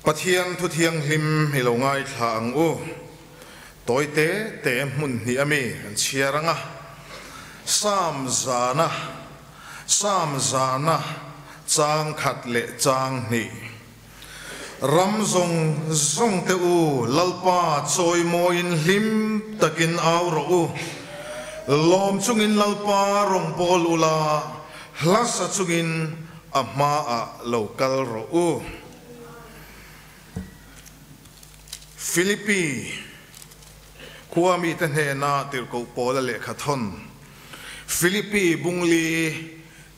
Pathian thu thianghlim i lo ngaithla ang u. Tawi te te hmun hnih a mi an chhiar ang a, Sam zana, Sam zana chang khat leh chang hnih. Ram zawng zawng te u, Lalpa chawimawiin hlim takin au rawh u. Lawm chungin Lalpa rawn bawl ula, hla sa chungin a hmaah lo kal rawh u. Philippi khua mite hnena tirhkoh Paula lehkha thawn, Philippi bungli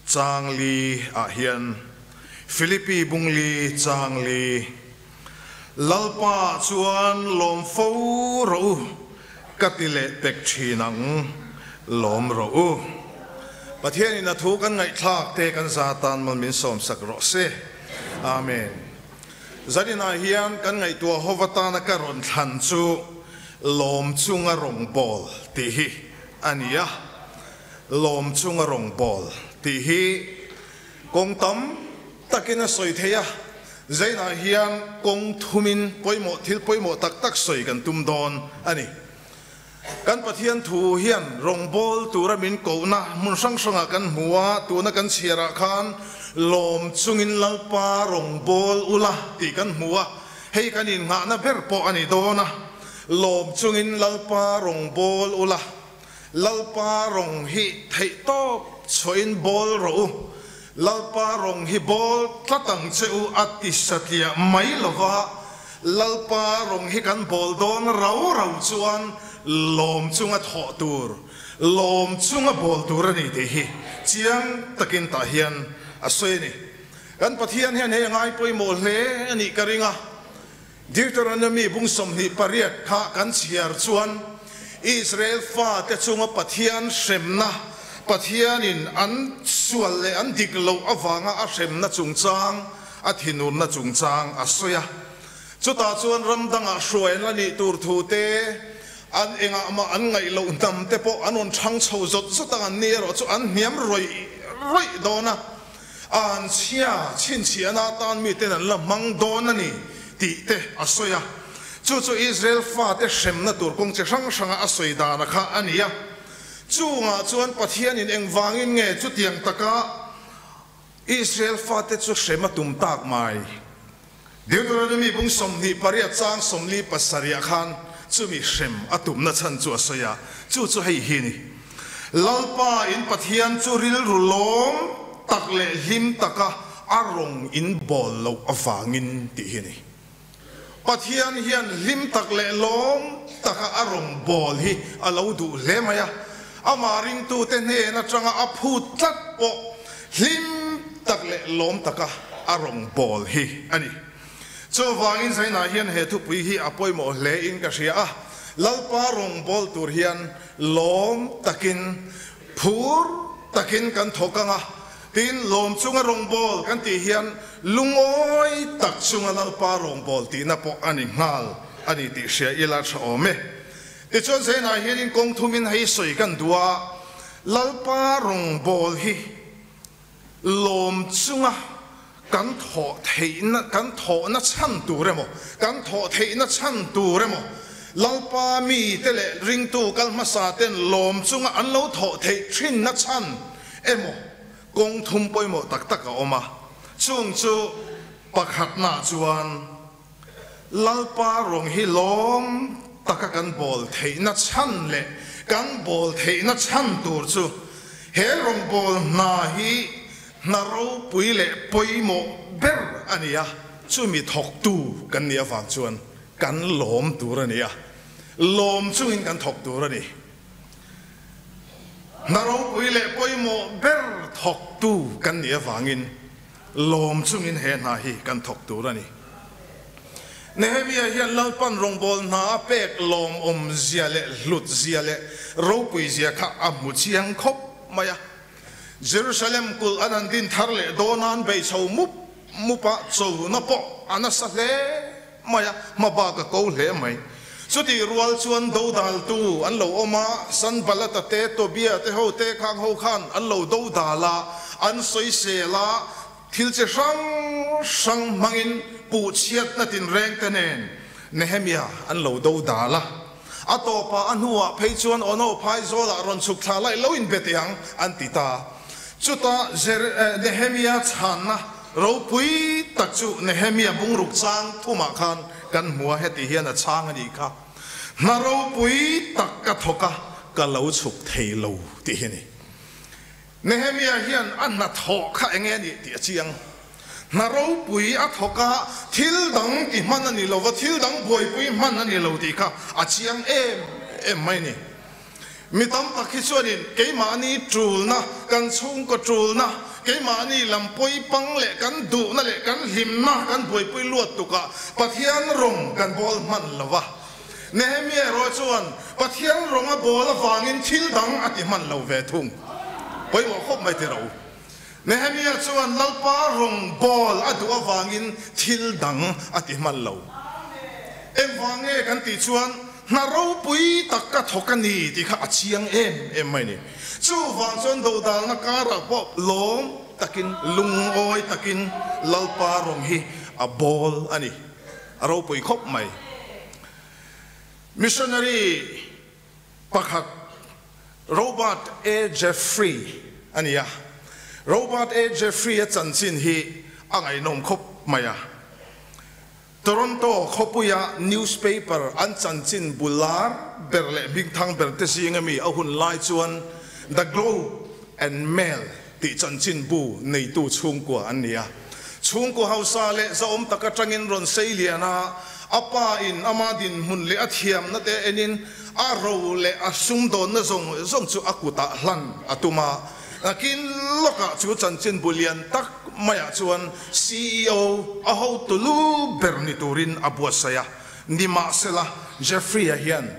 chang li ah hian, Philippi bungli chang li, Lalpa chuan lawm fo rawh u, ka ti leh pek thin ang, lawm rawh u. Pathianin a thu kan ngaihthlak te kan za tan mal min sawmsak rawh se. Amen. Zaninah hian kan ngaihtuah ho atana ka rawn thlan chu lawm chunga rawngbâwl tih hi a ni a. Lawm chunga rawngbâwl tih hi kawng tam takin a sawi thei a. Zainah hian kawng thumin pawimawh thil pawimawh tak tak sawi kan tum dawn a ni. Kan Pathian thu hian rawngbâwl tura min kohna hmun hrang hrangah kan hmu a, tuna kan chhiarah khan lawm chungin Lalpa rawngbâwl ula tih kan hmu a, hei kan innghahna ber pawh a ni dawn a, lawm chungin Lalpa rawngbâwl ula, Lalpa rawng hi theihtawp chhuahin bâwl rawh u, Lalpa rawng hi bâwl tlat ang che u a ti satliah mai lo va, Lalpa rawng hi kan bâwl dawn rau rau chuan lawm chunga thawh tur, lawm chunga bâwl tur a ni tih hi chiang takin tah hian a sawi a ni. Kan Pathian hian hei a ngai pawimawh hle a nih ka ring a, Deuteronomy bung 28 kha kan chhiar chuan Israel fate chunga Pathian hremna, Pathianin an sual leh an dik loh avanga a hremna chungchang, a thinurna chungchang a sawi a. Chutah chuan ram dangah hruai an la nih tur thu te, an engah mah an ngaih loh hnam te pawh an rawn thang chho zawt zawt ang an ni erawh chu an hniam rawih rawih dawn a. An chhia chhinchhiahna atan miten an la hmang dawn a ni tih te a sawi a. Chu chu Israel fate hremna tur kawng chi hrang hranga a sawi dana kha a ni a. Chungah chuan Pathianin engvangin nge chutiang taka Israel fate chu hrem a tum tak mai? Deuteronomy bung 28 chang 47 khan chumi hrem a tumna chhan chu a sawi a, chu chu hei hi a ni, Lalpa in Pathian chu rilru lawm tak leh hlim taka a rawng in bawl loh avangin tih hi a ni. Pathian hian hlim tak leh lawm taka a rawng bawl hi a lo duh hle mai a, amah ringtute hnen atanga a phut tlat pawh hlim tak leh lawm taka a rawng bawl hi a ni. Chuvangin Zainah hian he thupui hi a pawimawh hle in ka hria a, Lalpa rawng bawl tur hian lawm takin, phur takin kan thawk ang a, Tin, lawm chunga rawngbâwl kan tih hian lungawi tak chunga Lalpa rawngbâwl tihna pawh a ni nghal a ni tih hria ila tha awm e. Tichuan, Zainah hianin kawng thumin hei sawi kan duh a, Lalpa rawngbâwl hi lawm chunga kan thawh theihna, kan thawhna chhan tur emaw, kan thawh theihna chhan tur emaw, Lalpa mite leh ringtu kal hmasa ten lawm chunga an lo thawh theih thinna chhan emaw kawng thum pawimawh tak tak a awm a, chung chu pakhatnaah chuan Lalpa rawng hi lawm taka kan bawl theihna chhan leh kan bawl theihna chhan tur chu he rawngbâwl hna hi hna ropui leh pawimawh ber a ni a, chumi thawktu kan nih avang chuan kan lawm tur a ni a, lawm chungin kan thawk tur a ni. Hna ropui leh pawimawh ber thawktu kan nih avangin lawm chungin he hna hi kan thawk tur a ni. Nehemia hian Lalpan rawngbâwl hna a pek lawmawm zia leh hlut zia leh ropui zia kha a hmu chiang khawp mai a. Jerusalem kulh an han din thar leh dawn a, an bei chho mup mup a, chona pawh a nasa hle mai a, hma bak a ko hle mai. Chutih rual chuan dodaltu an lo awm a, Sanbalata te, Tobia te ho te khang ho khan an lo dodal a, an sawisel a. thil chi hrang hrang hmangin puhchhiatna tinrengte nen Nehemia an lo do dal a. A tawpah a hnuah phei chuan Ono phai zawlah rawn chhuk thla laih lo inbe teh ang an ti ta. Chutah Nehemia chhanna ropui tak chu Nehemia bungruk chang thumah khan kan hmu a, heti hian a chhang a nih kha, Hna ropui tak ka thawk a, ka lo chhuk thei lo tih hi a ni. Nehemia hian a hnathawh kha enge a nih tih a chiang. Hna ropui a thawk a, thil dang ti hman a ni lo va, thil dang buaipui hman a ni lo tih kha a chiang em em mai a ni. Mi tam tak hi chuanin keimahni tulna, kan chhungkaw tulna, keimahni lam pawi pang leh kan duhna leh kan hlimna kan buaipui luat tukah Pathian rawng kan bawl hman lo va. Nehemia erawh chuan Pathian rawng a bawl avangin thil dang a ti hman lo ve thung. Pawimawh khawp mai tiraw u. Nehemia chuan Lalpa rawng bawl a duh avangin thil dang a ti hman lo. Engvang nge kan tih chuan hna ropui tak ka thawk a ni tih kha a chiang em em mai a ni. Chuvang chuan dodalna karah pawh lawm takin, lungawi takin Lalpa rawng hi a bawl a ni. A ropui khawp mai. Missionary pakhat Robert A. Jeffrey a ni a. Robert A. Jeffrey-a chanchin hi a ngaihnawm khawp mai a. Toronto khawpuia newspaper an chanchin bu lar ber leh hmingthang ber te zinga mi a hun lai chuan The Globe and Mail tih chanchin bu neitu chhungkua an ni a. Chhungkua hausa leh zahawm tak atangin rawn sei lian a, a pa in ama dinhmun leh a thiamna te enin a ro leh a sumdawnna zawng zawng chu a kutah hlan a tum a. Nakin lawkah chu chanchin bu lian tak maiah chuan ceo a hotu lu ber ni turin a buatsaih a, nimahsela Jeffrey-a hian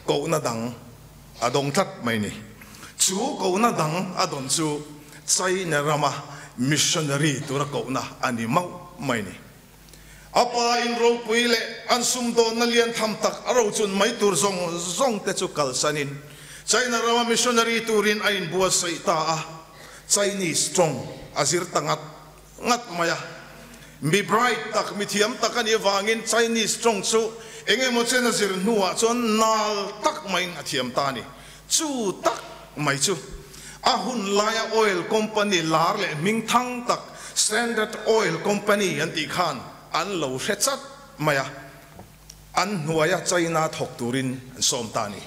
kohna dang a dawng tlat mai ni. Chu kohna dang a dawn chu China rama missionary tura kohna a ni mauh mai ni. A pa in ropui leh an sumdawnna lian tham tak a rochun mai tur zawng zawng te chu kalsanin China rama missionary turin a inbuatsaih ta a. Chinese tawng a zir ta ngat ngat mai a. Mi bright tak, mi thiam tak a nih avangin Chinese tawng chu eng emaw chen a zir hnuah chuan nal tak maiin a thiam ta a ni. Chu tak mai chu a hun laia oil company lar leh hming thang tak Standard Oil Company an tih khan an lo hre chat mai a, an hnuaia China thawk turin an sawm ta a ni.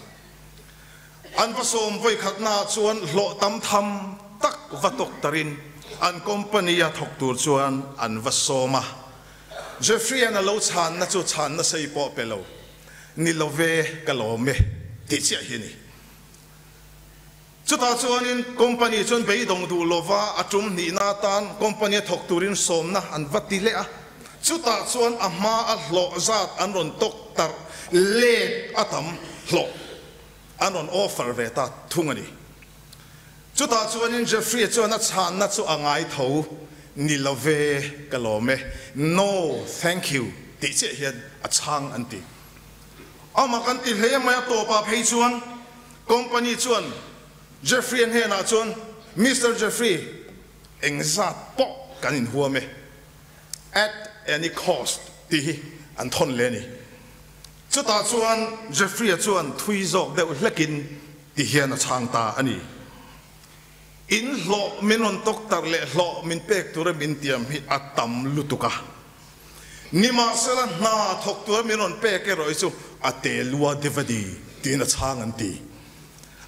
An va sawm vawikhatnaah chuan hlawh tam tham tak va tawk tarin an company-a thawk tur chuan an va sawm a. Jeffrey-a'n a lo chhanna chu chhanna sei pawh pe lo, Ni lo ve, ka lawm e, tih chiah hi a ni. Chutah chuanin company chuan beidawng duh lova a tum hnihna atan company-a thawk turin sawmna an va ti leh a. Chutah chuan a hma a hlawh zat an rawn tawk tarh let a tam hlawh an rawn offer ve ta thung a ni. Chutah chuanin Jeffrey chuan a chhanna chu a ngai tho, Ni lo ve, ka lawm e. No, thank you tih chiah hian a chhang an ti. Amah kan ti hle mai a tawpah phei chuan company chuan Jeffrey-a hnenah chuan, Mister Jeffrey, engzat pawh kan inhuam e. At any cost tih hi an thawn leh a ni. Chutah chuan Jeffrey-a chuan thui zawk deuh hlekin ti hian a chhang ta a ni. In hlawh min rawn tawk tar leh hlawh min pek tura min tiam hi a tam lutuk a. Nimahsela hna thawk tura min rawn pek erawh hi chu a te lua devadi tiin a chhang an ti.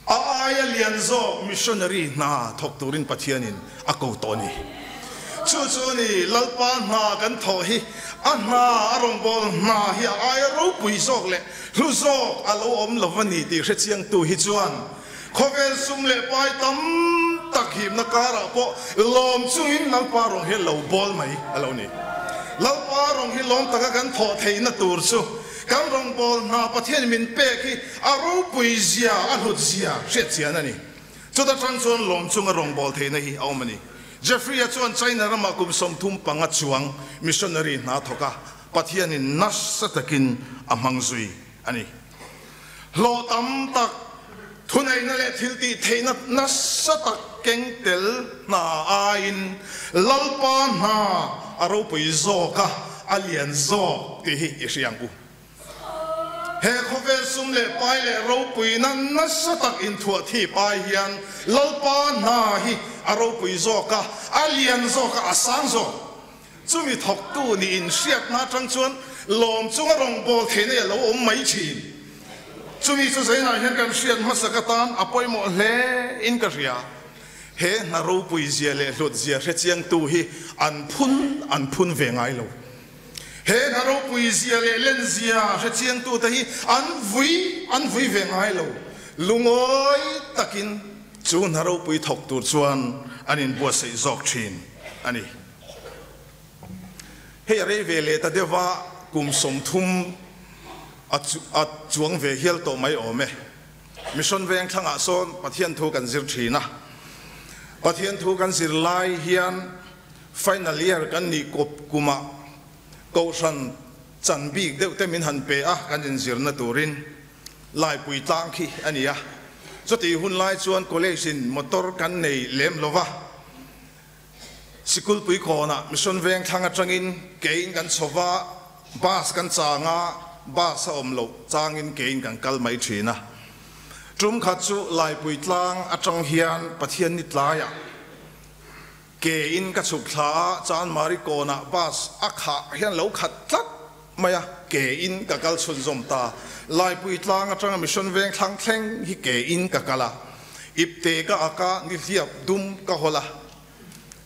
A aia lian zawk missionary hna thawk turin Pathianin a ko tawh a ni. Chu chu a ni, Lalpa hna kan thawh hi a hna a rawngbâwl hna hi a aia ropui zawk leh hlu zawk a lo awm lo a ni tih hrechiangtu hi chuan khawvel sum leh pai tam tak himna karah pawh lawm chungin Lalpa rawng hi a lo bawl mai a lo ni. Lalpa rawng hi lawm taka kan thawh theihna tur chu Kan rawngbâwl hna Pathian min pek hi a ropui zia, a hlut zia hriat chian a ni. Chuta tang chuan lawm chunga rawngbâwl theihna hi a awm a ni. Jeffrey-a chuan China ramah kum 35 chuang missionary hna thawk a, Pathianin nasa takin a hmang zui a ni. Hlawh tam tak, thuneihna leh thiltih theihna nasa tak. keng tel hna aiin Lalpa hna a ropui zawk a, a lian zawk tih hi i hria ang u. He khawvel sum leh pai leh ropuina nasa tak inthuah thip ai hian Lalpa hna hi a ropui zawk a, a lian zawk a, a sang zawk. Chumi thawktu nih inhriatna atang chuan lawm chunga rawngbâwl theihna hi a lo awm mai thin. Chumi chu zainah hian kan hriat hmasak atan a pawimawh hle in ka hria. He hna ropui zia leh hlut zia hrechiangtu hi an phun an phun ve ngai lo. He hna ropui zia leh len zia hrechiangtute hi an vui an vui ve ngai lo. Lungawi takin chu hna ropui thawk tur chuan an inbuatsaih zawk thin a ni. Hei a rei ve leh ta deuh a, kum 30 a chuang ve hial tawh mai awm e. Mission veng thlangah sawn Pathian thu kan zir thin a, Pathian thu kan zir lai hian final year kan nih kawp kumah Kohhran chan bik deuh te min han pe a, kan inzirna turin Laipui tlang khi a ni a. Chutih hun lai chuan college in motor kan nei lem lo va, Sikulpui kawnah Mission veng thlang atangin kein kan chho va, bus kan chang a, bus a awm loh changin kein kan kal mai thin a. Tum khat chu Laipui tlang atang hian Pathian ni tlaiah kein ka chhuk thla a, Chanmari kawnah bus a khah hian lo khat tlat mai a, kein ka kal chhunzawm ta. Laipui tlang atanga Mission veng thlang thleng hi kein ka kal a, ipte ka ak a, nihliap dum ka hawl a,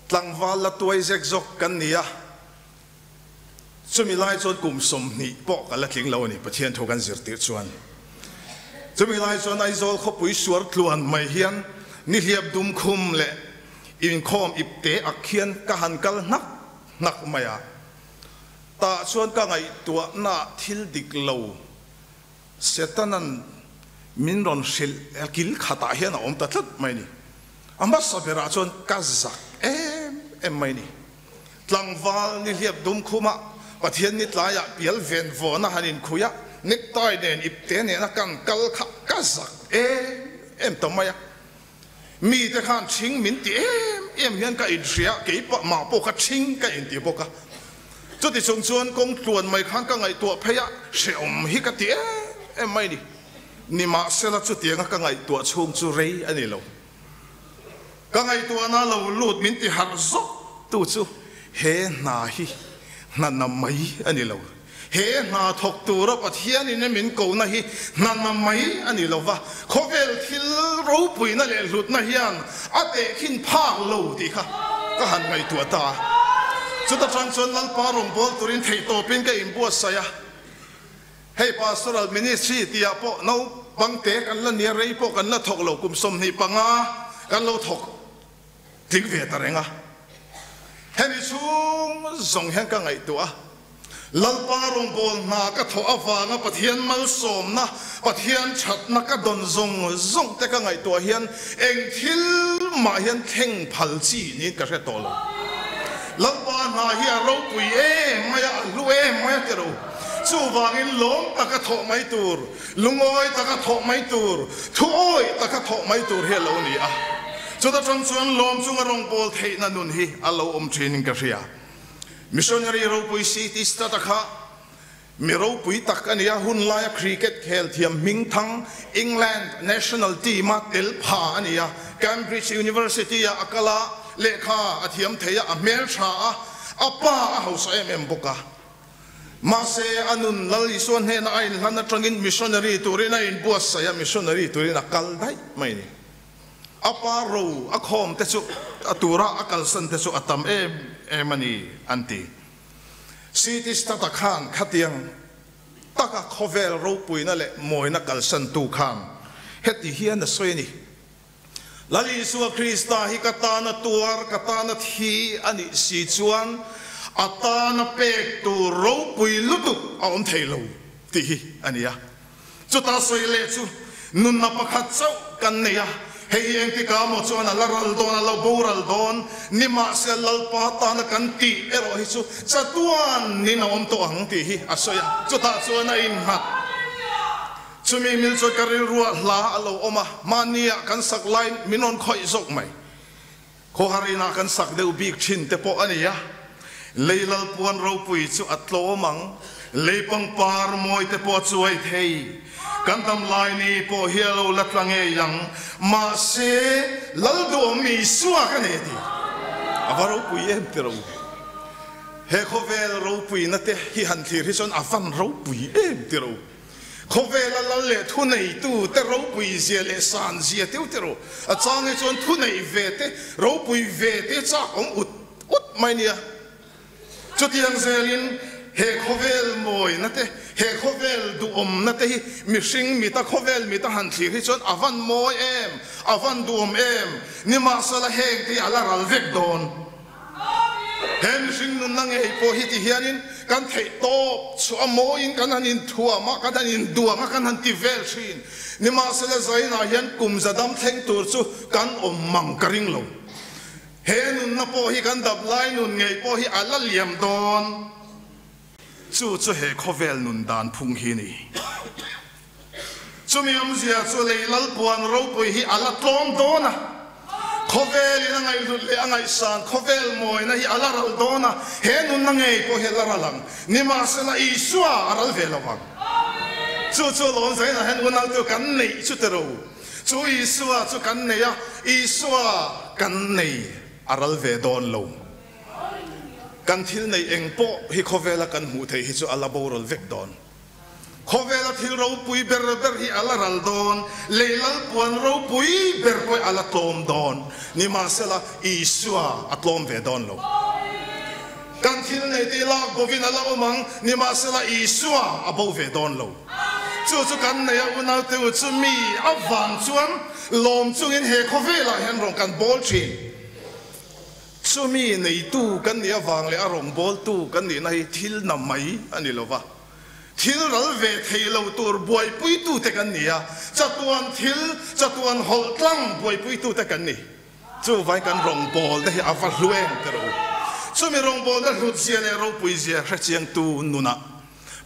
tlangval la tuai zek zawk kan ni a, chumi lai chuan kum 20 pawh ka la tling lo a ni, Pathian thu kan zirtir chuan. Chumi lai chuan Aizawl khawpui suar tluan mai hian nihliap dum khum leh inkhawm ipte ak hian ka han kal hnak hnak mai a. Tah chuan ka ngaihtuahna thil dik lo Setana'n min rawn hrilh kil khatah hian a awm ta tlat mai ni. A hmasa berah chuan ka zak em em mai ni. Tlangval ni hliap dum khumah Pathian ni tlaiah pial ven vawn a han inkhui a, necktie nen ipte nena kan kal kha ka zak em em ta mai a. Mite khan ṭhing min ti em em hian ka inhria, kei pah mah pawh kha ṭhing ka inti bawk a. Chuti chung chuan kawng tluan mai khan ka ngaihtuah phei a, hrehawm hi ka ti em em mai ni. Nimahsela chutianga ka ngaihtuah chhung chu rei a ni lo. Ka ngaihtuahna lo lut min ti harh zawk tu chu he hna hi hna na mai a ni lo. He hna thawk tura Pathianin a min kohna hi hna na mai a ni lo va, khawvel thil ropuina leh hlutna hian a tehkhin phak lo tih kha ka han ngaihtuah ta a. Chuta tang chuan Lalpa rawngbâwl turin theihtawpin ka inbuatsaih a. Hei Pastoral Ministry tihah pawh naupangte kan la nia, rei pawh kan la thawk lo, kum 25 kan lo thawk tling ve ta reng a. Hemi chhung zawng hian ka ngaihtuah a, Lalpa rawngbâwl hna ka thawh avanga Pathian malsawmna, Pathian thatna ka dawn zawng zawng te ka ngaihtuah hian eng thil mah hian thleng phal chi niin ka hre tawh lo. Lalpa hna hi a ropui em mai a, a hlu em mai a ti ro. Chuvangin lawm taka thawh mai tur, lungawi taka thawh mai tur, thuawi taka thawh mai tur hi a lo ni a. Chuta tang chuan lawm chunga rawngbâwl theihna nun hi a lo awm ṭhinin ka hria. Missionary ropui CT Studd-a kha mi ropui tak a ni a, hun laia cricket khel thiam hmingthang England national team-a tel pha a ni a. Cambridge University-ah a kal a, lehkha a thiam thei a, a hmelṭha a, a pa a hausa em em bawk a. Mahse, a nun Lal Isua hnena a inhlan aṭangin missionary turin a inbuatsaih a, missionary turin a kal daih mai a ni. A pa ro a khawm te chu a tura a kalsan te chu a tam em em a ni, an ti. City Stat-a khan khatiang taka khawvel ropuina leh mawina kalsantu khan heti hian a sawi a ni, Lal Isua Krista hi ka tana tuar, ka tana thi a nih si chuan a tana pek tur ropui lutuk a awm thei lo tih hi a ni a. Chuta sawi leh chu nunna pakhat chauh kan nei a, hei hi engtikah maw chuan a la ral dawn, a lo boral dawn, nimahse Lalpa tana kan tih erawh hi chu chatuan nin a awm tawh ang tih hi a sawi a, chutah chuan a innghat. Chumi mil chuan ka rilruah hla a lo awm a, mahniah kan sak lai min rawn khawih zawk mai. Khawhar inah kan sak deuh bik thin te pawh a ni a, lei lalpuan ropui chu a tlawm ang, lei pangpar mawi te pawh a chuai thei. Kan dam lai ni pawh hi a lo la tla ngei ang, mahse lal duhawm Isua ka nei a ti. A va ropui em ti ro. He khawvel ropuina te hi han thlir hi chuan a van ropui em ti ro. Khawvela lal leh thuneitu te ropui zia leh san zia teuh te ro. A chang hi chuan thunei ve te, ropui ve te chak awm ut ut mai nia. Chutiang zelin he khawvel mawina te, he khawvel duhawmna te hi mihring mita khawvel mita han thlir hi chuan a van mawi em, a van duhawm em, nimahsela heng te hi a la ral vek dawn. He mihring nunna ngei pawh hi ti hianin kan theih tawp chu a mawiin kan han inthuam a, kan han induang a, kan han ti vel thin. Nimahsela Zainah hian kum za dam thleng tur chu kan awm mang ka ring lo. He nunna pawh hi kan dap lai nun ngei pawh hi a la liam dawn. Chu chu he khawvel nun dan phung hi ni. Chumi awmzia chu lei lalpuan ropui hi a la tlawm dawn a, khawvelin a ngaihhlut leh a ngaihsan khawvel mawina hi a la ral dawn a, he nunna ngei pawh hi a la ral ang. Nimahsela Isua a ral ve lo vang. Chu chu lawm zainah hian unautu kan neih chu ti ro. Chu Isua chu kan nei a, Isua kan nei a ral ve dawn lo. Kan thil neih eng pawh hi khawvela kan hmuh theih hi chu a la boral vek dawn. Khawvela thil ropui ber ber hi a la ral dawn, lei lalpuan ropui ber pawh a la tlawm dawn. Nimahsela, Isua a tlawm ve dawn lo. Kan thil nei te lak bovin a la awm ang, nimahsela Isua a bo ve dawn lo. Chu chu kan nei a, unaute u, chumi avang chuan lawm chungin he khawvelah hian rawn kan bawl thin. Chumi neitu kan nih avang leh a rawngbawltu kan nihna hi thil na mai a ni lova, thil ral ve thei lo tur buaipuitute kan ni a, chatuan thil, chatuan hawlh tlang buaipuitute kan ni. Chuvangin kan rawngbawlna hi a va hlu em ka rawh u. Chumi rawngbawlna hlutzia leh ropuizia hrechiangtu nunah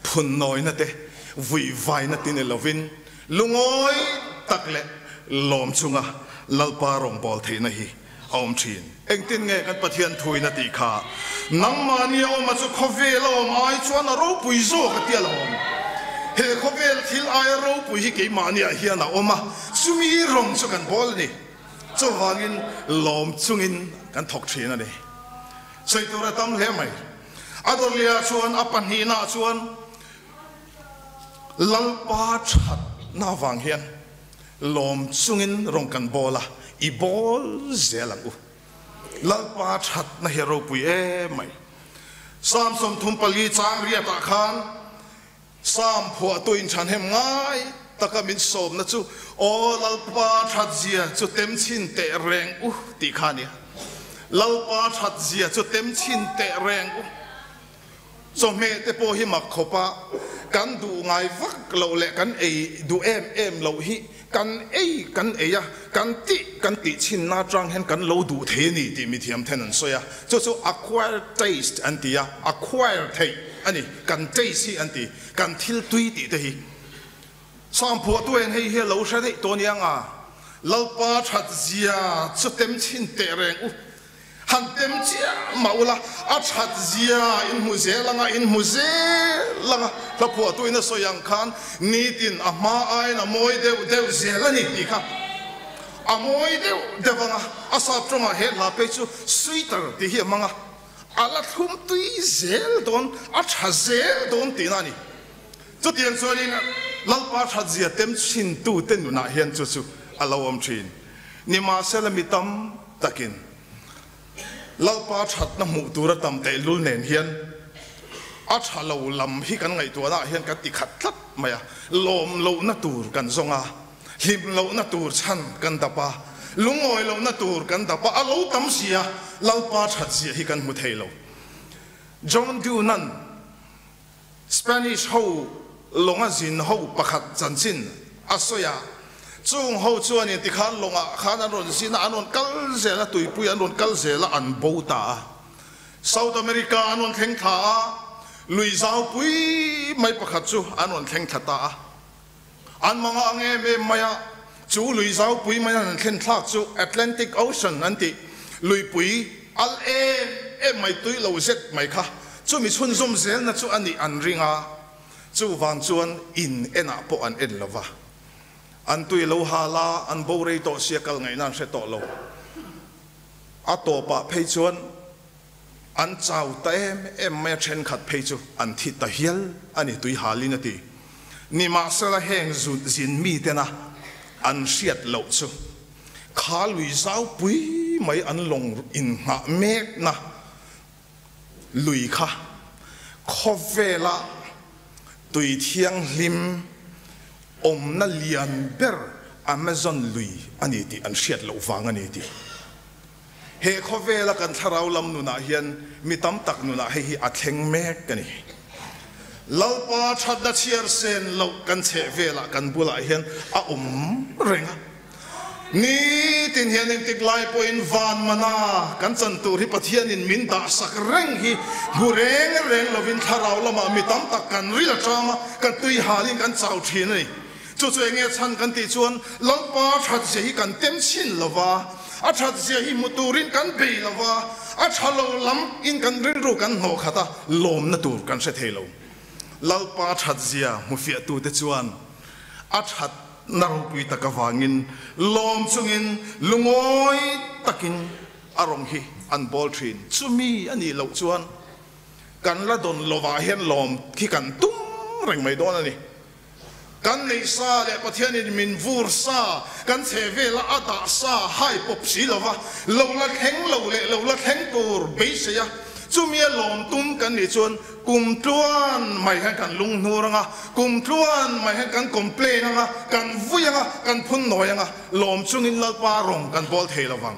phunnawina te, vuivaina ti ni lovin lungawi tak leh lawm chunga Lalpa rawngbâwl theihna hi a awm ṭhîn. Engtin nge kan Pathian thuin a tih kha? Nangmahni a awma chu khawvêl a awm ai chuan a ropui zâwk a ti a lo awm. He khawvêl thil aia ropui hi keimahniah hian a awm a, chumi rawng chu kan bâwl a ni. Chuvângin lâwm chungin kan thawk ṭhîn a ni. Sawi tûr a tam hle mai. A dawrliah chuan a pahnihnaah chuan Lalpa thatna avang hian lawm chungin rawn kan bawl a, i bawl zel ang u. Lalpa thatna hi a ropui em mai. Psalm 34 chang riatah khan Psalm phuahtu inthanhem ngai taka min sawmna chu Aw Lalpa thatzia chu tem chhin teh reng u tih kha a nia. Lalpa thatzia chu tem chhin teh reng u. Chawhmeh te pawh hi mak khawp a, kan duh ngai vak loh leh kan ei duh em em loh hi kan ei kan ei a, kan tih kan tih chhinna atang hian kan lo duh thei a ni tih mithiam then an sawi a, chu chu acquired taste an ti a, acquire theih a ni, kan taste hi an ti, kan thil tui tih te hi. Sangphuahtu hian hei hi a lo hre daih tawh aniang a, Lalpa that zia chu tem chhin teh reng u. Han tem chiah mah ula, a that zia in hmu zel anga, in hmu zel anga, hla phuahtuin a sawi ang khan nitin a hma aiin a mawi deuh deuh zel a ni tih kha a mawi deuh deuh anga, a sap tawngah he hla phei chu sweeter tih hi a hmang a, a la thlum tui zel dawn, a tha zel dawn tihna a ni. Chutiang chuanin Lalpa that zia tem chhintute nunah hian chu chu a lo awm thin. Nimahsela mi tam takin Lalpa thatna hmuh tura tam tehlul nen hian a tha lo lam hi kan ngaihtuahnaah hian kan ti khat tlat mai a, lawm lohna tur kan zawng a, hlim lohna tur chhan kan dap a, lungawi lohna tur kan dap a, a lo tam si a, Lalpa that zia hi kan hmu thei lo. John Dunan Spanish ho lawnga zin ho pakhat chanchin a sawi a, chung ho chuanin tikhan lawngah khan an rawn zin a, an rawn kal zel a, tuipui an rawn kal zel a, an bo ta a. South America an rawn thleng thla a, lui zaupui mai pakhat chu an rawn thleng thla ta a. An manga ang em em mai a, chu lui zaupui mai an han thlen thlak chu Atlantic Ocean an tih. Luipui al em em mai tui lo zet mai kha chumi chhunzawm zelna chu a nih an ring a, chuvang chuan in enah pawh an en lo va. An tui lo hal a, an bo rei tawh sia kal ngaihna an hre tawh lo. A tawpah phei chuan an chau ta em em mai a, thenkhat phei chu an thi ta hial a ni tui halin a ti. Nimahsela heng zin mitena an hriat loh chu kha lui zau pui mai an lawng innghah mekna lui kha khawvela tui thianghlim awmna lian ber Amazon lui a ni tih an hriat loh vang a ni tih. He khawvela kan thlarau lam nunah hian mi tam tak nunah hei hi a thleng mek a ni. Lalpa thatna chhiar sen loh kan chheh velah kan bulah hian a awm reng a. Nitin hian engtik lai pawhin van mana kan chan tur hi Pathianin min dahsak reng hi hmu reng reng lovin thlarau lamah mi tam tak kan ril a tang a, kan tui halin kan chau thin a ni. Chu chu enge chhan kan tih chuan Lalpa that zia hi kan tem chhin lo va, a that zia hi hmu turin kan bei lo va, a tha lo lam in kan rilru kan hnawh khat a, lawmna tur kan hre thei lo. Lalpa that zia hmu fiahtute chuan a that na ropui tak avangin lawm chungin lungawi takin a rawng hi an bawl thin. Chumi a nih loh chuan kan la dawn lovah hian lawm khi kan tum reng mai dawn a ni. Kan neih sa leh Pathianin min vur sa, kan chhe vela a dah sa hai pawp si lova, lo la thleng lo leh lo la thleng tur beisei a, chumia lawm tum kan nih chuan kum tluan mai hian kan lunghnur anga, kum tluan mai hian kan complain anga, kan vui anga, kan phun nawi anga, lawm chungin Lalpa rawng kan bawl thei lovang.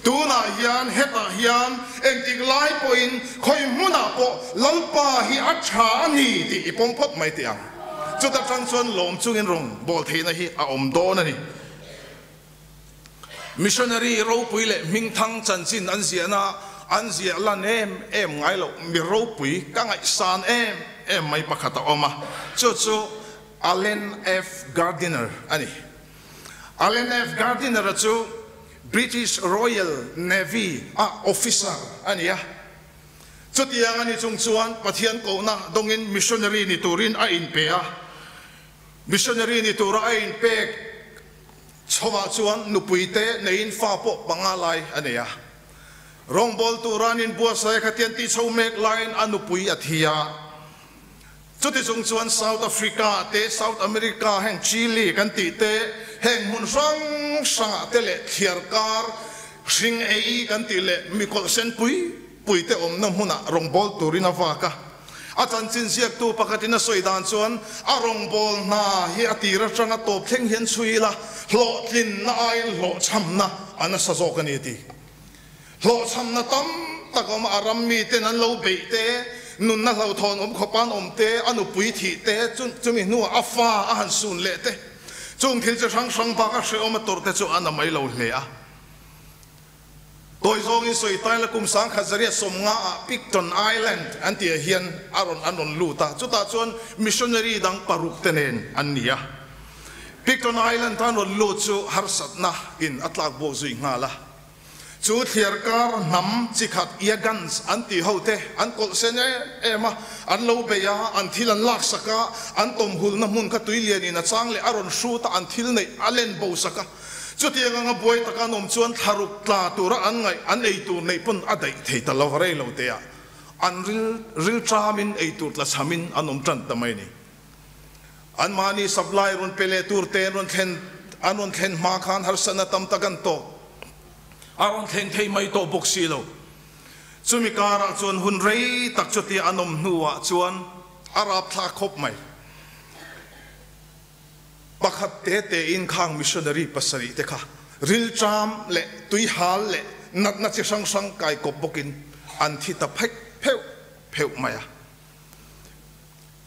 Tunah hian hetah hian engtik lai pawhin khawi hmunah pawh Lalpa hi a tha a ni tih i pawm phawt mai teh ang. Chuta tang chuan lawm chungin rawn bawl theihna hi a awm dawn a ni. Missionary ropui leh hmingthang chanchin an ziahna an ziah lan em em ngai loh mi ropui ka ngaihsan em em mai pakhat a awm a, chu chu Allen F. Gardiner a ni. Allen F. Gardiner-a chu British Royal Navy a officer a ni a. Chutiang a ni chung chuan Pathian kohna dawngin missionary ni turin a inpe a. Missionary ni tura a inpek chhovah chuan nupuite neiin fa pawh panga lai a nei a. Rawngbawl tura an inbuatsaih khatian tih chho mek laiin a nupui a thi a. Chuti chung chuan South Africa te, South America heng Chile kan tih te, heng hmun hrang hrangah te leh thliarkar hring ei kan tih leh mikawlh sen pui pui te awmna hmunah rawngbâwl turin a vak a. A chanchin ziaktu pakhatin a sawi dan chuan a rawngbâwl hna hi a tir atanga tawp thleng hian chhui ila hlawhtlinna aiin hlawhchhamna a nasa zawk a ni a ti. Hlawhchhamna tam tak awm a, a ram miten an lo beih te, nunna hlauhthawn awm khawpa an awm te, a nupui thih te, chumi hnuah a fa a han sun leh te, chung thil chi hrang hrang bak a hrehawm a tawrh te chu a na mai lo hle a. Tawi zawngin sawi taila kum 1950 ah Picton Island an tihah hian a rawn an rawn lut a, chutah chuan missionary dang paruk te nen an ni a. Picton Island an rawn lut chu harsatna in a tlak buak zui nghal a. Chu thliarkar hnam chi khat Yagans an tih ho te an kawlh sen em em a, an lo bei a, an thil an lak sak a, an tawmhulna hmun kha tui lianin a chang leh a rawn hrut a, an thil neih a len bo sak a. Chutiang anga buai taka an awm chuan thlaruk tla tura an ngaih an ei tur neih pawn a daih thei ta lo va, rei lo te ah an ril ril ṭamin ei tur tla chhamin an awm ṭan ta mai a ni. Anmahni supply rawn pe leh tur te an rawn thlen an rawn thlen hma khan harsatna tam tak an tawk. A rawn thleng thei mai tawh bawk si lo. Chumi karah chuan hun rei tak chutia an awm hnuah chuan a rapthlak khawp mai. Pakhat te tein khang missionary pasarih te kha rilṭam leh tuihal leh natna chi hrang hrang kai kawp bawkin an thi ta pheih pheuh pheuh mai a.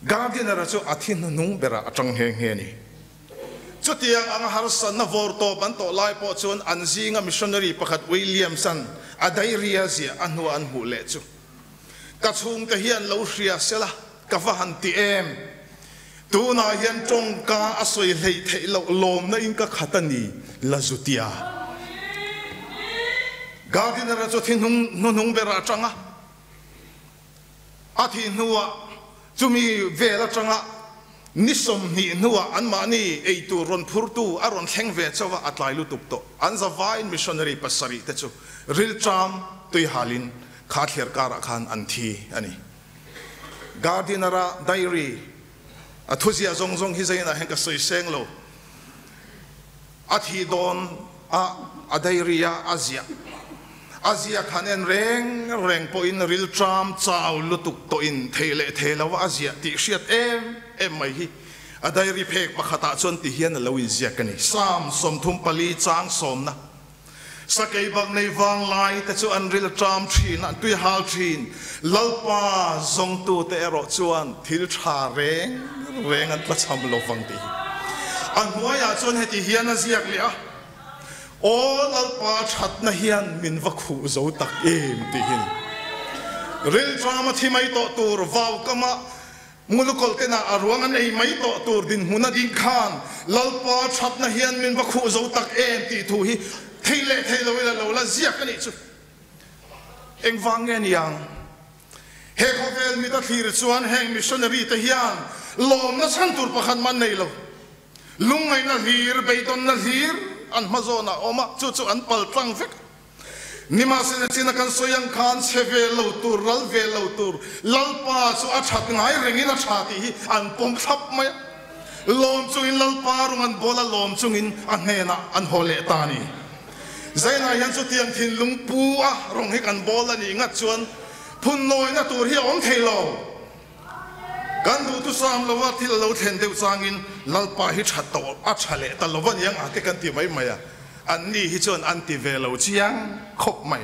Gardiner-a chu a thi hnuhnung berah a tang nghe nghe a ni. Chutiang anga harsatna vawr tawp an tawh lai pawh chuan an zinga missionary pakhat Williams-a'n a diary-a ziah a hnua an hmuh leh chu, Ka chhungte hian lo hria sela ka va han ti em? Tunah hian tawngka a sawi hleih theih loh lawmna in ka khat a ni, la zutia. Gardiner-a chu thi hnuhnung berah a tang a, a thih hnuah chumi vel atanga ni 20 hnuah anmahni eitur rawn phurtu a rawn thleng ve chauh a, a tlai lutuk tawh. An zavaiin missionary pasarih te chu rilṭam tui halin kha thliar karah khan an thi a ni. Gardiner-a diary a thuziah zawng zawng hi zainah hian ka sawi seng lo. A thih dawn a a diary a a ziah a ziah khan en reng reng pawhin rilṭam chau lutuk tawhin thei leh thei lo a ziah tih hriat em em mai hi a diary phek pakhatah chuan ti hian a lo inziak a ni. Psalm 34 chang sawmna Sakei bak nei vang lai te chu an rilṭam ṭhin, an tui hal ṭhin. Lalpa zawngtute erawh chuan thil ṭha reng reng an tlachham lo vang tih hi a hnuaiah chuan heti hian a ziak leh a, Aw Lalpa ṭhatna hian min va khuh zo tak em tihin rilṭam a thi mai tawh tur vaukama Mulukawlh tenah a ruang an ei mai tawh tur dinhmun a ding khan Lalpa thatna hian min va khuh zo tak em tih thu hi thei leh thei lo ila lo la ziak a nih chu. Engvang nge niang? He khawvel mit a thlir chuan heng missionary te hian lawmna chhan tur pakhat man nei lo. Lungngaihna hlir, beidawnna hlir an hma zawnah a awm a, chu chu an pal tlang vek. Nimahsela china kan sawi ang khan chhe ve lo tur, ral ve lo tur, Lalpa chu a that ngai rengin a tha tih hi an pawm thlap mai a. Lawm chungin Lalpa rung an bawl a, lawm chungin a hnenah an haw leh ta a ni. Zainah hian chutiang thinlung pu a rawng hi kan bawl a nih ngat chuan phunnawina tur hi a awm thei lo. Kan duhthusam lova thil a lo thlen deuh changin Lalpa hi tha tawh a tha leh ta lova niang a te kan ti mai mai a, anni hi chuan an ti ve lo chiang khawp mai.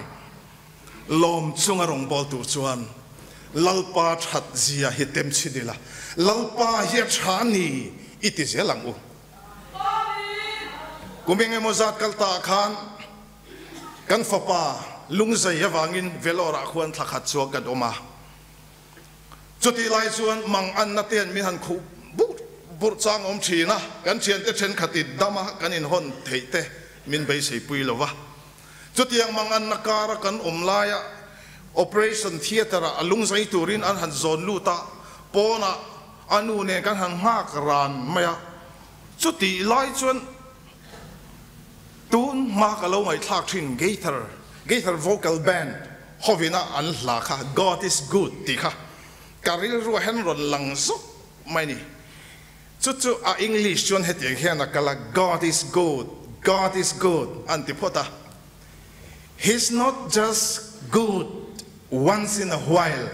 Lawm chunga rawngbâwl tur chuan Lalpa that zia hi tem chhin ila, Lalpa hi a tha ni i ti zel ang u. Kum eng emaw zat kal ta ah khan kan fapa lungzei avangin Vellore ah khuan thla khat chuang kan awm a. Chutih lai chuan mang anna te'n min han khuh burh burh chang awm thin a, kan thiante thenkhatin dama kan inhawn theih te min beiseipui lo va. Chutiang mang anna kara kan awm laia operation theatre-ah a lungzai turin an han zawn lut a, pawnah a nu nen kan han nghak ran mai a. Chutih lai chuan Tun hma ka lo ngaihthlak thin Gaither, Gaither Vocal Band hovina an hla kha God is good tih kha ka rilru hian rawn lang zawk mai ni. Chu chu a English chuan hetiang hian a kal a, God is good, God is good an ti phawt a. He's not just good once in a while,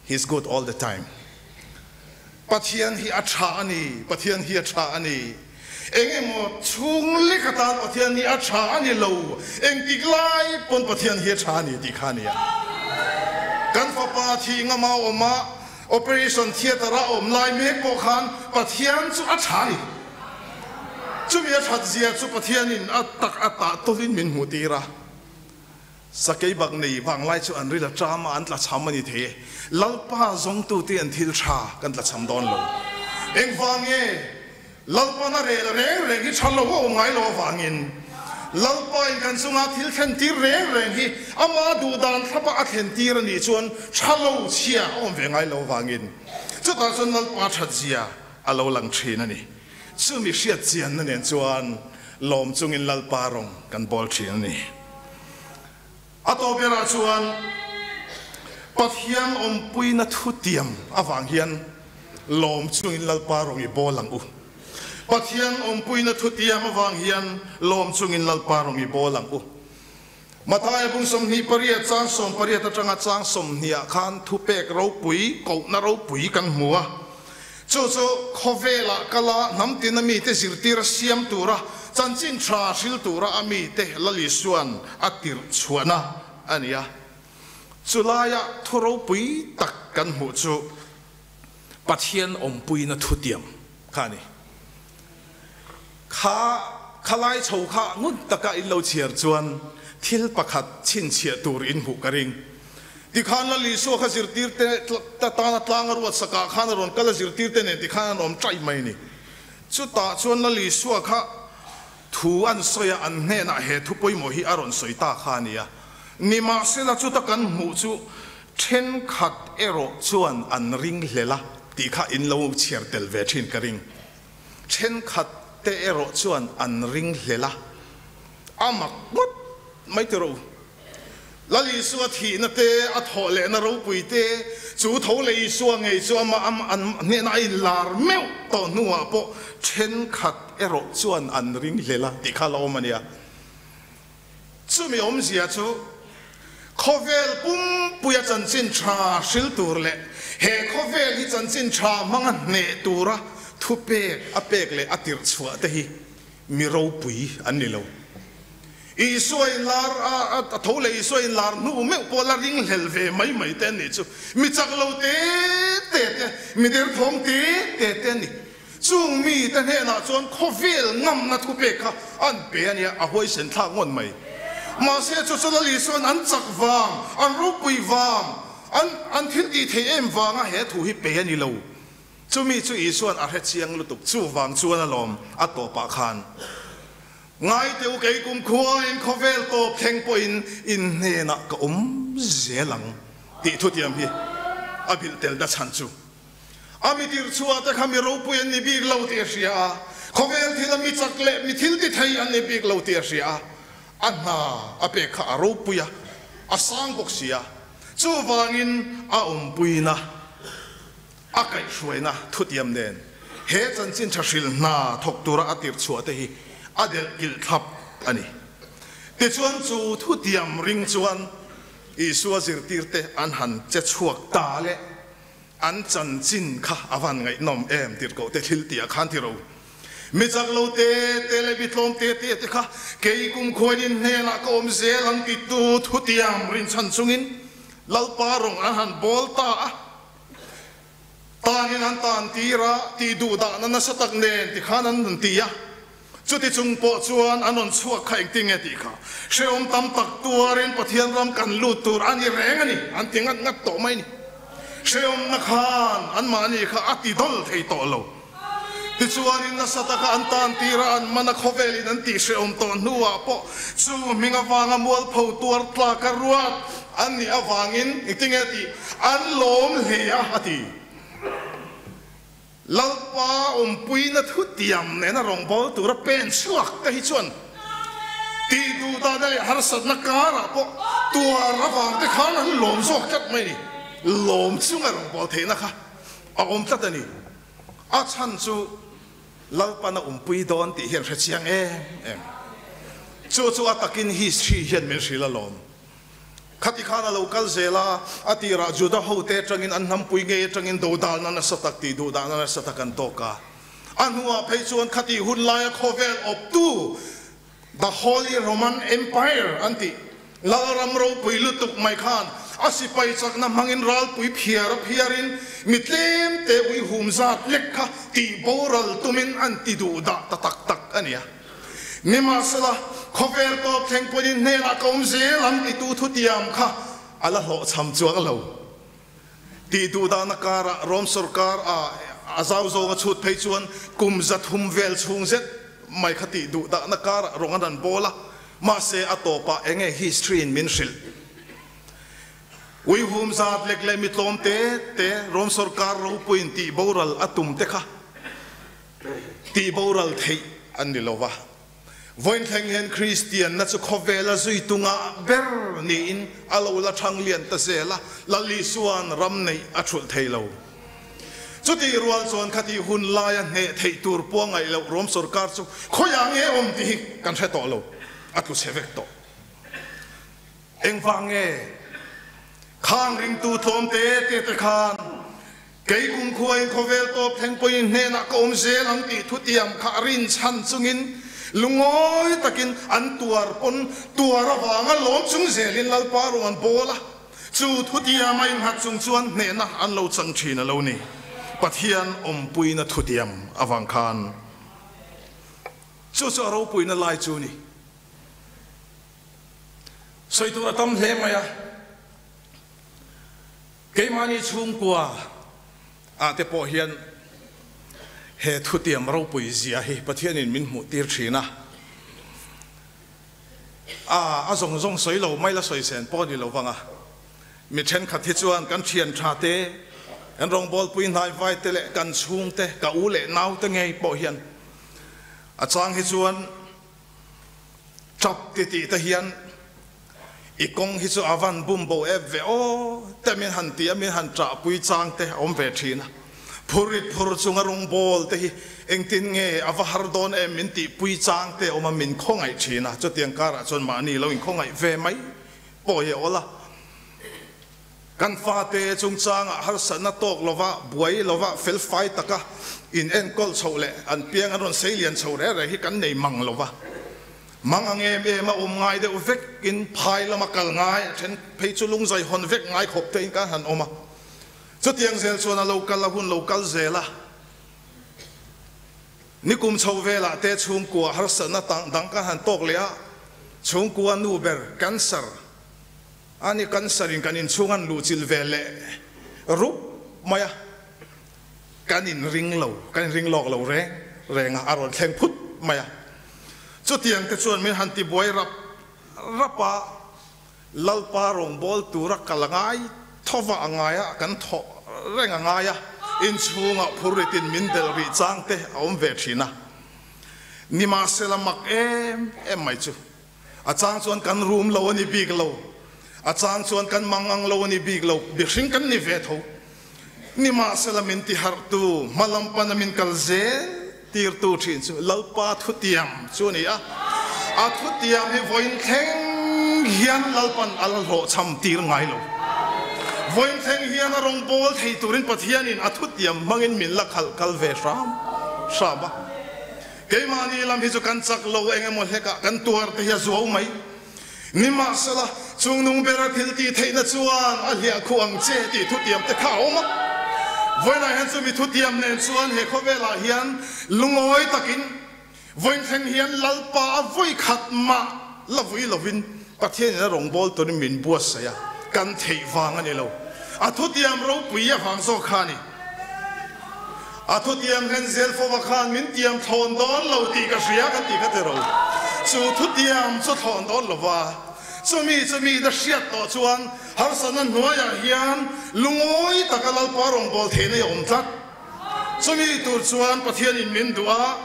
he's good all the time. Pathian hi a tha a ni, Pathian hi a tha a ni. Eng emaw chhung lek atan Pathian hi a tha a ni lo, engtik lai pawn Pathian hi a tha a ni tih kha a ni a. Kan fapa thi ngama awm a, operation theatre a awm lai mek pawh khan Pathian chu a tha a ni. Chumi a that zia chu Pathianin a tak a tah tawlin min hmuh tir a. Sakei bak nei vanglai chu an ril a ṭam a, an tlachham a ni thei e. Lalpa zawngtute an thil ṭha kan tlachham dawn lo. Engvang nge Lalpa'n a rel reng reng hi ṭha lo a awm ngai lo avangin Lalpain kan chunga thil thlentir reng reng hi ama duhdan thlapa a thlentir a nih chuan ṭha lo chhia a awm ve ngai lo avangin chutah chuan Lalpa ṭhatzia a lo lang ṭhin a ni. Chumi hriat chianna nen chuan lawm chungin Lalpa rawng kan bawl thin a ni. A tawp berah chuan Pathian awmpuina thutiam avang hian lawm chungin Lalpa rawng i bawl ang u. Pathian awmpuina thutiam avang hian lawm chungin Lalpa rawng i bawl ang u. Mathaia bung 28 chang 18 atanga chang 20 ah khan thupek ropui, kohna ropui kan hmu a. Chu chu khawvelah kala hnam tina mite zirtir a siam tura chanchin tha hril tura a mite Lal Isua'n a tirh chhuahna a ni a. Chu laia thu ropui tak kan hmuh chu Pathian awmpuina thutiam kha a ni. Kha khalai chho kha ngun taka in lo chhiar chuan thil pakhat chhinchhiah tur in hmuh ka ring. Tikhan Lal Isua kha zirtirte tana tlang a ruat sakah khan a rawn kal a, zirtirte nen tikhan an awm ṭaih mai a ni. Chutah chuan Lal Isua kha. Thu an sawi a, an hnenah he thu pawimawh hi a rawn sawi ta kha a nia. Nimahsela chuta kan hmuh chu thenkhat erawh chuan an ring hlel a tih kha in lo chhiar tel ve thin ka ring. Thenkhat te erawh chuan an ring hlel a, a mak ngawt mai tiraw u. Lal Isua thihna te, a thawh lehna ropui te, chu tho leh Isua ngei chu amah an hnenah a inlar meuh tawh hnuah pawh thenkhat erawh chuan an ring hlel a tih kha la awm a nia. Chumi awmzia chu khawvel pumpuia chanchin tha hril tur leh he khawvel hi chanchin tha hmanga hneh tura thupek a pek leh a tirh chhuah te hi mi ropui an ni lo. Isua inlar a, a tho leh Isua inlar hnu meuh pawh la ringhlel ve mai mai te an nih chu. Mi chak lo te te te, mi derthawng te te te an ni. Chung mi te hnenah chuan khawvel ngamna thupek kha an pe a nia, a huaisen thlak ngawt mai. Mahse chu chu Lal Isua'n an chak vang, an ropui vang, an an thil tih theih em vanga he thu hi pe a ni lo. Chumi chu Isua'n a hre chiang lutuk, chuvang chuan a lawm a tawpah khan. Ngai teh u kei kum khuain khawvel tawp thleng pawhin in hnenah ka awm zel ang tih thutiam hi a bilh tel na chhan chu a mi tirhchhuah te kha mi ropui an ni bik lo tih a hria a, khawvel thil a mi chak leh mi thil ti thei an ni bik lo tih a hria a, a hna a pek kha a ropui a, a sang bawk si a, chuvangin a awmpuina. A kaihhruaina thutiam nen he chanchin tha hril hna thawk tura a tirh chhuah te hi a delh kilh thlap a ni. Tichuan chu thutiam ring chuan Isua zirtirte an han che chhuak ta le, an chanchin kha a van ngaihnawm em tirhkoh te thil tih ah khan ti ro. Mi chak lo te te leh mi tlawm te te te kha kei kum khuain hnenah ka awm zel ang titu thutiam rinchhan chungin Lalpa rawng an han bawl ta a. Tanin an tan tir a, tih duh dahna nasa tak nen tikhan an rawn ti a. Chuti chung pawh chuan an rawn chhuak kha engtin nge tih kha hrehawm tam tak tuarin Pathian ram kan lut tur a ni reng a ni, an ti ngat ngat tawh mai a ni. Hrehawmna khan anmahni kha a ti dawl thei tawh lo. Tichuanin nasa taka an tan tir a, an mana khawvelin an tih hrehawm tawh hnuah pawh chu hming avanga mualpho tuar tlaka ruat an nih avangin engtin nge tih an lawm hle a, a ti. Lalpa awmpuina thutiam nena rawngbâwl tura pen chhuak te hi chuan tih duh dahna leh harsatna karah pawh tuar avang te khan an lawm zawk tlat mai a ni. Lawm chunga rawngbâwl theihna kha a awm tlat a ni. A chhan chu Lalpan a awmpui dawn tih hian hre chiang em em. Chu chu a takin history hian min hrilh alawm. Khati khan a lo kal zel a, a tirah Juda hote atangin an hnampui ngei atangin dodalna nasa tak tih duhdahna nasa tak an tawk a. A hnuah phei chuan khati hun laia khawvel awptu The Holy Roman Empire an tih Lalram ropui lutuk mai khan a sipai chakna hmangin ralpui phiar a phiarin mi tlem te uihum zat lek kha tih boral tumin an ti duhdah ta tak tak a nia. Nimahsela, khawvel tawp thleng pawhin hnenah ka awm zel ang titu thutiam kha a la hlawhchham chuang lo. Tih duhdahna karah Rom sorkar a a zau zawnga chhut phei chuan kum 300 vel chhung zet mai kha tih duhdahna karah rawng an rawn bawl a, mahse a tawpah enge history in min hrilh? Uihum zat lek leh mi tlawm te te Rom sorkar ropuiin tih boral a tum te kha Tih boral theih an ni lo va. Vawiin thleng hian Kristianna chu khawvela zuitu ngah ber niin a lo la thang lian ta zel a, Lal Isua'n ram neih a thulh thei lo. Chutih rual chuan khatih hun laia hneh theih tur pawh ngaih loh Rom sorkar chu khawiah nge awm tih hi kan hre tawh lo, a tlu chhe vek tawh. Engvang nge khang ringtu tlawm te te te khan Kei kumkhuain khawvel tawp thleng pawhin hnenah ka awm zel ang tih thutiam kha a rinchhan chungin lungawi takin an tuar pawn tuar avanga lawm chung zelin Lalpa ruang an bawl a, chu thutiam a innghat chung chuan hnehna an lo chang thin a lo ni. Pathian awmpuina thutiam avang khan chu chu a ropuina lai chu ni. Sawi tur a tam hle mai a. Keimahni chhungkua ah te pawh hian he thutiam ropui zia hi Pathianin min hmuh tir thin a. A, a zawng zawng sawi lo mai la sawi sen pawh ni lo vang a. Mi thenkhat hi chuan kan thian tha te, kan rawngbawlpui hnaivai te leh kan chhung te, ka u leh nau te ngei pawh hian a chang hi chuan tap ti tih te hian i kawng hi chu a van bum bo ep ve aw te min han ti a, min han ṭahpui chang te a awm ve ṭhin a. Phurit phur chunga rawngbawl te hi engtin nge a va har dawn em min tihpui chang te a awm a, min khawngaih ṭhin a, chutiang karah chuan mahni lo inkhawngaih ve mai pawh hi a awl a. Kan fate chungchangah harsatna tawk lova, buai lova, felfai taka in enkawl chhoh leh an piang an rawn sei lian chho reh reh hi kan nei mang lova. Mang ang em em a awm ngai deuh vek in phai lama kal ngai a then phei chu lungzai hawn vek ngai khawp te in kan han awm a. Chutiang zel chuan a lo kal a hun lo kal zel a. Nikum chho velah te chhungkua harsatna dang kan han tawk leh a, chhungkua nu ber cancer A ni, cancer in kan inchhung an luhchilh ve leh rup mai a, kan inring lo, kan inring lawk lo reng reng a, a rawn thleng phut mai a. Chutiang te chuan min han tibuai rap rap a, Lalpa rawngbâwl tura kal a ngai thova a ngai a, kan thawh reng a ngai a, inchhungah phurritin min delh rih chang te a awm ve thin a. Nimahsela mak em em mai chu. A chang chuan kan rum lo a ni bik lo, a chang chuan kan mangang lo a ni bik lo, mihring kan ni ve tho. Nimahsela min tiharhtu, hmalam pana min kal zel tirtu thin chu Lalpa thutiam chu a ni a. A thutiam hi vawiin thleng hian Lalpan a la hlawhchham tir ngai lo. Vawiin thleng hian a rawngbâwl thei turin Pathianin a thutiam hmangin min la khalh kal ve hram hram a. Keimahni lam hi chu kan chak lo eng emaw hlekah kan tuar te hi a zuau mai. Nimahsela, chungnung bera thil tih theihna chuan a hliah khuh ang che tih thutiam te kha a awm a. Vawiinah hian chumi thutiam nen chuan he khawvelah hian lungawi takin vawiin thleng hian Lalpa a vawi khat mah la vui lovin Pathianin a rawngbâwl turin min buatsaih a, kan theih vang a ni lo. A thutiam ropui avang zawk kha a ni. A thutiam hlen zel fova khan min tiam thlawn dawn lo tih ka hria kan tih kha ti ro. Chu thutiam chu thlawn dawn lo va, chumi chu mi na hriat tawh chuan harsatna hnuaiah hian lungawi taka Lalpa rawngbâwl theihna i awm tlat. Chumi tur chuan Pathianin min duh a,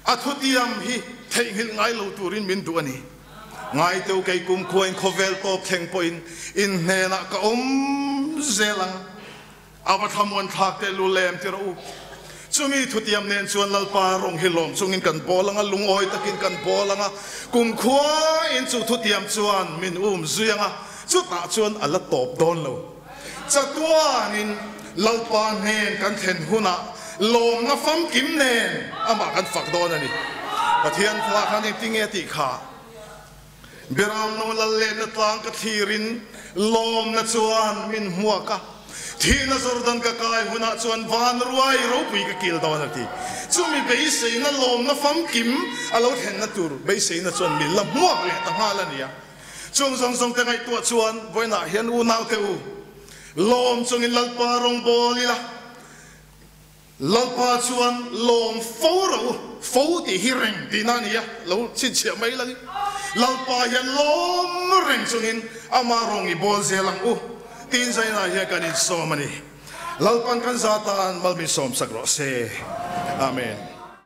a thutiam hi theihnghilh ngai lo turin min duh a ni. Ngaiteu kei kumkhuain khawvel tawp thleng pawhin in hnenah ka awm zel ang. A va thlamuan thlak teh lu lem ti rawh u. Chumi thutiam nen chuan Lalpa rawng hi lawm chungin kan bawl ang a, lungawi takin kan bawl ang a, kumkhuain chu thutiam chuan min um zui ang a, chutah chuan a la tawp dawn lo. Chatuanin Lalpa hnen kan thlen hunah lawmna famkim nen amah kan fak dawn a ni. Pathian thla khan engtinge tih kha? Beramno lal lehna tlang ka thlirin lawmna chuan min hmuak a, thihna Jordan ka kai hunah chuan van ruai ropui ka kil dawn a ti. Chumi beiseina lawmna famkim a lo thlenna tur beiseina chuan min la hmuak leh ta nghal a nia. Chung zawng zawng te ngaihtuah chuan vawiinah hian unaute u, lawm chungin Lalpa rawngbâwl ila, Lalpa chuan lawm fo rawh u, fo tih hi reng tihna a ni a, lo chhinchhiah mai lang i. Lalpa hian lawm reng chungin ama rawng i bawl zel ang u tiin zainah hian kan insawm a ni. Lalpan kan za tan mal min sawmsak rawh se. Amen.